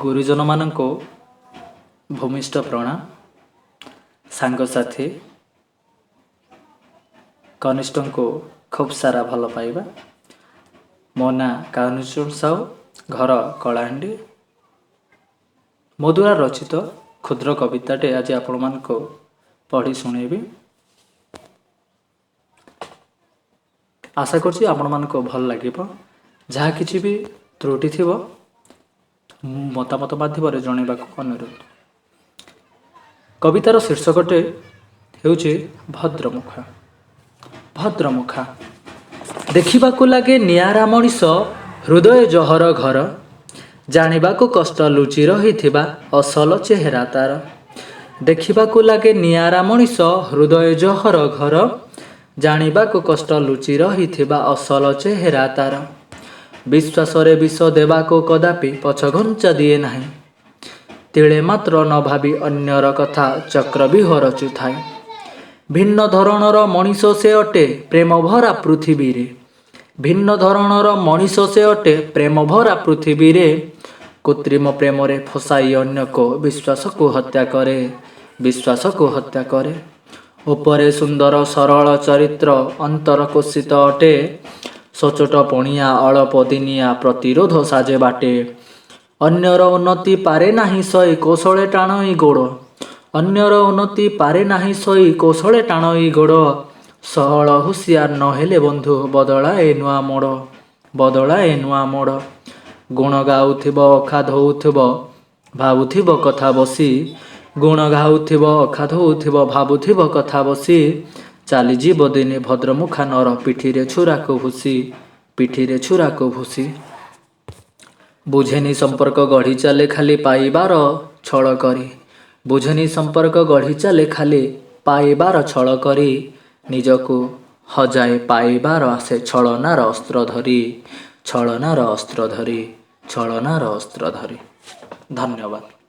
ଗୁରୁଜନମାନଙ୍କୁ ଭୂମିଷ୍ଠ ପ୍ରଣାମ। ସାଙ୍ଗସାଥି, କନିଷ୍ଠଙ୍କୁ ଖୁବ୍ ସାରା ଭଲ ପାଇବା। ମୋ ନାଁ କାହ୍ନୁଚରଣ ସାହୁ, ଘର କଳାହାଣ୍ଡି। ମୋ ଦ୍ୱାରା ରଚିତ କ୍ଷୁଦ୍ର କବିତାଟେ ଆଜି ଆପଣମାନଙ୍କୁ ପଢ଼ି ଶୁଣେଇବି। ଆଶା କରୁଛି ଆପଣମାନଙ୍କୁ ଭଲ ଲାଗିବ। ଯାହା କିଛି ବି ତ୍ରୁଟି ଥିବ, ମତାମତ ମାଧ୍ୟମରେ ଜଣାଇବାକୁ ଅନୁରୋଧ। କବିତାର ଶୀର୍ଷକଟେ ହେଉଛି ଭଦ୍ରମୁଖା। ଭଦ୍ରମୁଖା ଦେଖିବାକୁ ଲାଗେ ନିଆରା ମଣିଷ, ହୃଦୟ ଜହର ଘର। ଜାଣିବାକୁ କଷ୍ଟ ଲୁଚି ରହିଥିବା ଅସଲ ଚେହେରା ତାର। ଦେଖିବାକୁ ଲାଗେ ନିଆରା ମଣିଷ, ହୃଦୟ ଜହର ଘର। ଜାଣିବାକୁ କଷ୍ଟ ଲୁଚି ରହିଥିବା ଅସଲ ଚେହେରା ତାର। ବିଶ୍ୱାସରେ ବିଷ ଦେବାକୁ କଦାପି ପଛଘୁଞ୍ଚା ଦିଏ ନାହିଁ। ତିଳେ ମାତ୍ର ନ ଭାବି ଅନ୍ୟର କଥା ଚକ୍ରବ୍ୟୁହ ରଚୁଥାଏ। ଭିନ୍ନ ଧରଣର ମଣିଷ ସେ ଅଟେ ପ୍ରେମ ଭରା ପୃଥିବୀରେ। ଭିନ୍ନ ଧରଣର ମଣିଷ ସେ ଅଟେ ପ୍ରେମ ଭରା ପୃଥିବୀରେ। କୃତ୍ରିମ ପ୍ରେମରେ ଫସାଇ ଅନ୍ୟକୁ ବିଶ୍ୱାସକୁ ହତ୍ୟା କରେ, ବିଶ୍ୱାସକୁ ହତ୍ୟା କରେ। ଉପରେ ସୁନ୍ଦର ସରଳ ଚରିତ୍ର, ଅନ୍ତର କୁତ୍ସିତ ଅଟେ। ସଚୋଟ ପଣିଆ ଅଳପ ଦିନିଆ, ପ୍ରତିରୋଧ ସାଜେ ବାଟେ। ଅନ୍ୟର ଉନ୍ନତି ପାରେ ନାହିଁ ସହି, କୌଶଳେ ଟାଣଇ ଗୋଡ଼। ଅନ୍ୟର ଉନ୍ନତି ପାରେ ନାହିଁ ସହି, କୌଶଳେ ଟାଣଇ ଗୋଡ଼। ସହଳ ହୁସିଆର ନହେଲେ ବନ୍ଧୁ ବଦଳାଏ ନୂଆ ମୋଡ଼, ବଦଳାଏ ନୂଆ ମୋଡ଼। ଗୁଣ ଗାଉଥିବ, ଅଖା ଧୋଉଥିବ, ଭାବୁଥିବ କଥା ବସି। ଗୁଣ ଗାଉଥିବ, ଅଖା ଧୋଉଥିବ, ଭାବୁଥିବ କଥା ବସି। ଚାଲିଯିବ ଦିନେ ଭଦ୍ରମୁଖା ନର ପିଠିରେ ଛୁରାକୁ ଭୁସି, ପିଠିରେ ଛୁରାକୁ ଭୁସି। ବୁଝେନି ସମ୍ପର୍କ ଗଢ଼ି ଚାଲେ ଖାଲି ପାଇବାର ଛଳ କରି। ବୁଝେନି ସମ୍ପର୍କ ଗଢ଼ି ଚାଲେ ଖାଲି ପାଇବାର ଛଳ କରି। ନିଜକୁ ହଜାଏ ପାଇବାର ଆସେ ଛଳନାର ଅସ୍ତ୍ର ଧରି, ଛଳନାର ଅସ୍ତ୍ର ଧରି, ଛଳନାର ଅସ୍ତ୍ର ଧରି। ଧନ୍ୟବାଦ।